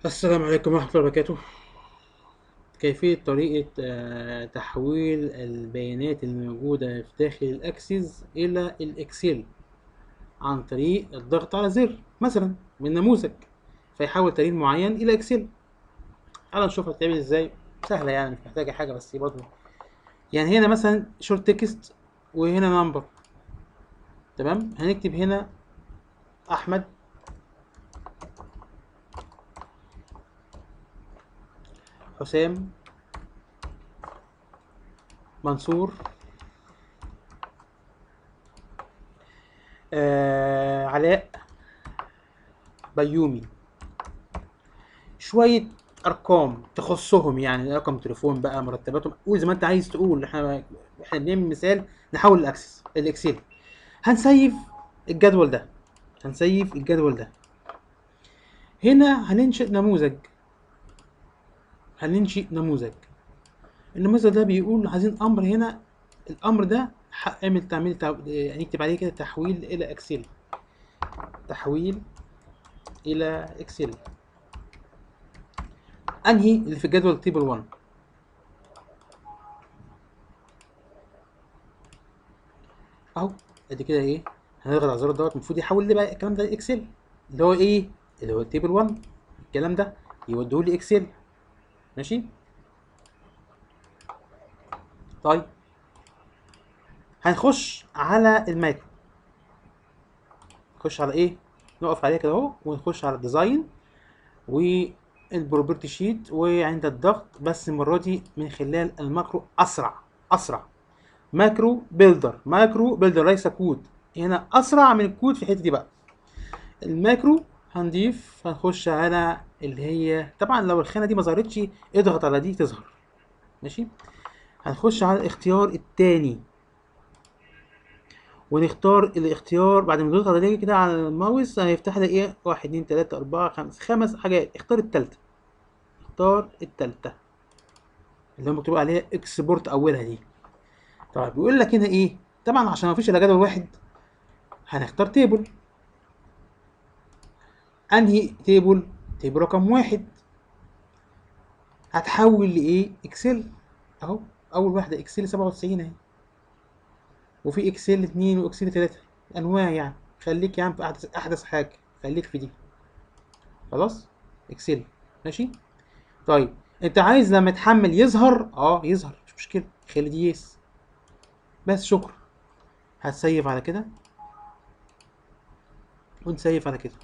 السلام عليكم ورحمة الله وبركاته. كيفية طريقة تحويل البيانات الموجودة في داخل ال Access إلى ال Excel عن طريق الضغط على زر مثلا من نموذج فيحول تاريخ معين إلى Excel. تعالوا نشوف هتتعمل إزاي. سهلة يعني، مش محتاجة حاجة، بس برضه هنا مثلا short text وهنا number، تمام. هنكتب هنا أحمد حسام منصور، علاء بيومي، شوية أرقام تخصهم، يعني رقم تليفون بقى، مرتباتهم، قول زي ما أنت عايز تقول. إحنا بنعمل مثال نحول ال Access ال Excel. هنسيف الجدول ده، هنسيف الجدول ده. هنا هننشئ نموذج، هننشئ نموذج. النموذج ده بيقول عايزين امر هنا، الامر ده اعمل تعميل يعني نكتب عليه كده تحويل الى Excel، تحويل الى Excel. انهي اللي في الجدول table 1. اهو ادي كده ايه، هنضغط على الزرار دوت، المفروض يحول لي بقى الكلام ده Excel، اللي هو ايه، اللي هو table 1. الكلام ده يوديه لي Excel، ماشي. طيب هنخش على ال macro، نخش على ايه، نقف عليها كده اهو، ونخش على ال design وال property sheet، وعند الضغط بس المره دي من خلال ال macro اسرع، اسرع. macro builder، macro builder ليس كود، هنا اسرع من الكود في الحته دي بقى. ال macro هنضيف، هنخش على اللي هي طبعا لو الخانه دي ما ظهرتش اضغط على دي تظهر، ماشي. هنخش على الاختيار التاني ونختار الاختيار، بعد ما نضغط عليه كده على الماوس هيفتح لي ايه، 1 2 3 4 5، 5 حاجات. اختار التالتة، اختار التالتة اللي هو مكتوب عليها export اولها دي. طيب بيقول لك هنا ايه، طبعا عشان ما فيش الا جدول واحد هنختار table. انهي table؟ table رقم 1. هتحول لايه؟ Excel اهو، اول واحده Excel 97 اهي، وفي Excel 2 و Excel 3، انواع يعني. خليك يا عم في احدث حاجه، خليك في دي خلاص، Excel ماشي. طيب انت عايز لما تحمل يظهر، يظهر مش مشكله، خلي دي yes بس، شكرا. هتسيف على كده ونسيف على كده.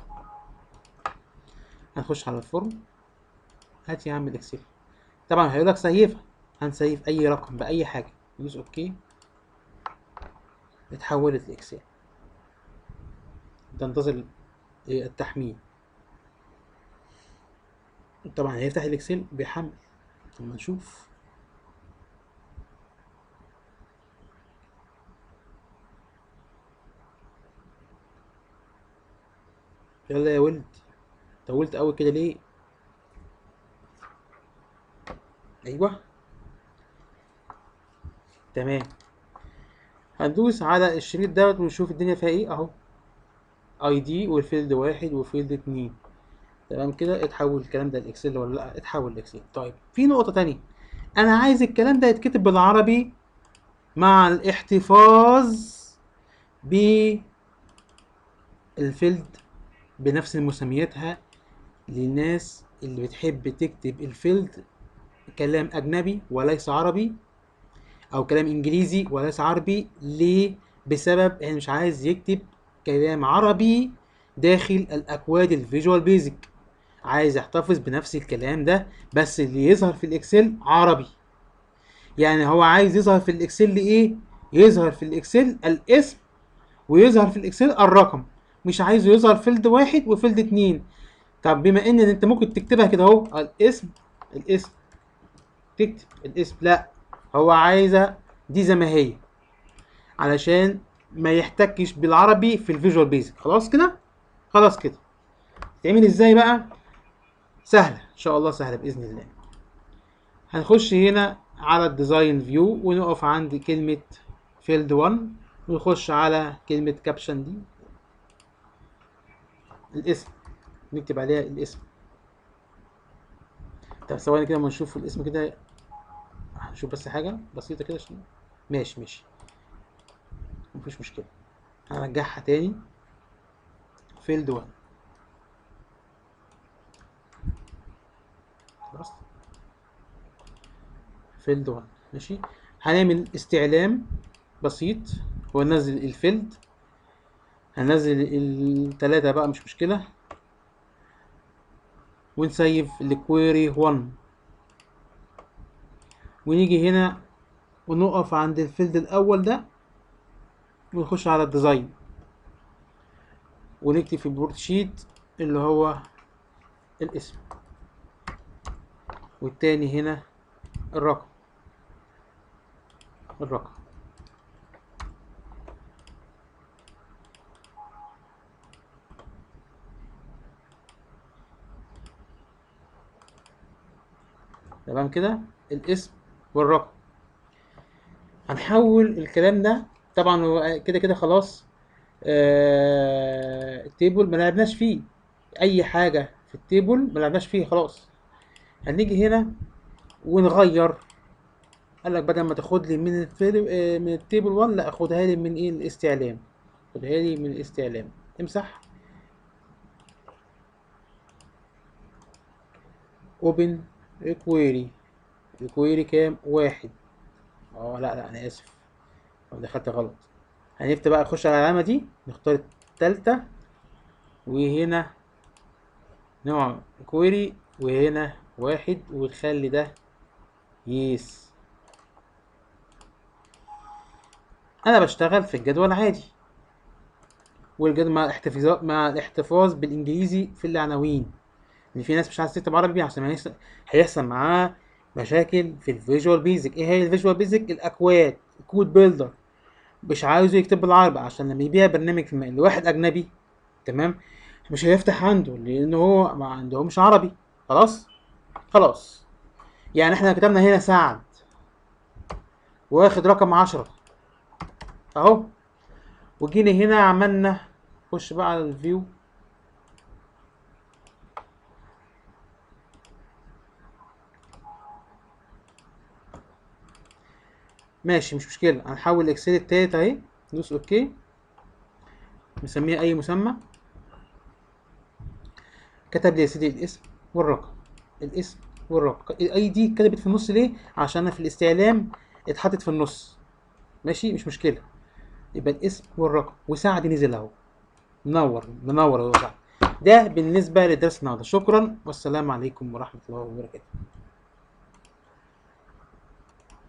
هنخش على ال form، هات يا عم ال Excel، طبعا هيقول لك سيفها، هنسيف اي رقم باي حاجه، ندوس okay، اتحولت ل Excel. تنتظر التحميل، طبعا هيفتح ال Excel بيحمل. طب ما نشوف. يلا يا ولد، طولت قوي كده ليه؟ ايوه تمام. هندوس على الشريط دوت ونشوف الدنيا فيها ايه. اهو ID وال field 1 و field 2، تمام كده. اتحول الكلام ده ل Excel ولا لا؟ اتحول ل Excel. طيب في نقطة تانية، انا عايز الكلام ده يتكتب بالعربي مع الاحتفاظ بال field بنفس مسمياتها، للناس اللي بتحب تكتب ال field كلام اجنبي وليس عربي، او كلام انجليزي وليس عربي. ليه؟ بسبب ان مش عايز يكتب كلام عربي داخل الاكواد ال Visual Basic، عايز يحتفظ بنفس الكلام ده بس اللي يظهر في ال Excel عربي. يعني هو عايز يظهر في ال Excel ايه؟ يظهر في ال Excel الاسم ويظهر في ال Excel الرقم، مش عايزه يظهر field 1 و field 2. طب بما ان انت ممكن تكتبها كده اهو، الاسم، الاسم، تكتب الاسم، لا هو عايزه دي زي ما هي علشان ما يحتكش بالعربي في ال Visual Basic. خلاص كده؟ خلاص كده. تعمل ازاي بقى؟ سهله ان شاء الله، سهله باذن الله. هنخش هنا على ال design view ونقف عند كلمه field 1 ونخش على كلمه caption دي، الاسم، نكتب عليها الاسم. طب ثواني كده ما نشوف الاسم كده، هنشوف بس حاجة بسيطة كده عشان ماشي ماشي مفيش مشكلة. هنرجعها تاني field 1. خلاص field 1 ماشي. هنعمل استعلام بسيط وننزل ال field، هننزل التلاتة بقى مش مشكلة، ونسيف ال query 1، ونيجي هنا ونقف عند ال field الأول ده ونخش على ال design ونكتب في ال property sheet اللي هو الاسم، والتاني هنا الرقم، الرقم. تمام كده، الاسم والرقم. هنحول الكلام ده طبعا هو كده كده خلاص، ال table ما لعبناش فيه اي حاجة، في ال table ما لعبناش فيه خلاص. هنيجي هنا ونغير، قال لك بدل ما تاخد لي من من ال table 1، لا خدها لي من ايه؟ الاستعلام، خدها لي من الاستعلام. امسح open query، ال query كام؟ 1. لا لا انا اسف، أنا دخلت غلط. هنفتح بقى، نخش على العلامة دي، نختار التالتة، وهنا نوع query، وهنا 1، وتخلي ده yes. انا بشتغل في الجدول عادي، والجدول مع الاحتفاظ بالانجليزي في العناوين، ان في ناس مش عايزه تكتب عربي عشان هيحصل معاها مشاكل في ال Visual Basic. ايه هي ال Visual Basic؟ الاكواد، code builder، مش عاوزه يكتب بالعربي عشان لما يبيع برنامج في لواحد اجنبي، تمام، مش هيفتح عنده لان هو ما عندهمش عربي. خلاص خلاص، يعني احنا كتبنا هنا سعد واخد رقم 10 اهو، وجينا هنا عملنا، خش بقى على ال view، ماشي مش مشكلة. هنحول ال Excel التالت اهي، ندوس okay، نسميها اي مسمى. كتب لي يا سيدي الاسم والرقم، الاسم والرقم. ال ID كتبت في النص ليه؟ عشان انا في الاستعلام اتحطت في النص، ماشي مش مشكلة. يبقى الاسم والرقم، وسعد نزل اهو، منور منور اهو سعد. ده بالنسبة لدرس النهارده. شكرا والسلام عليكم ورحمة الله وبركاته.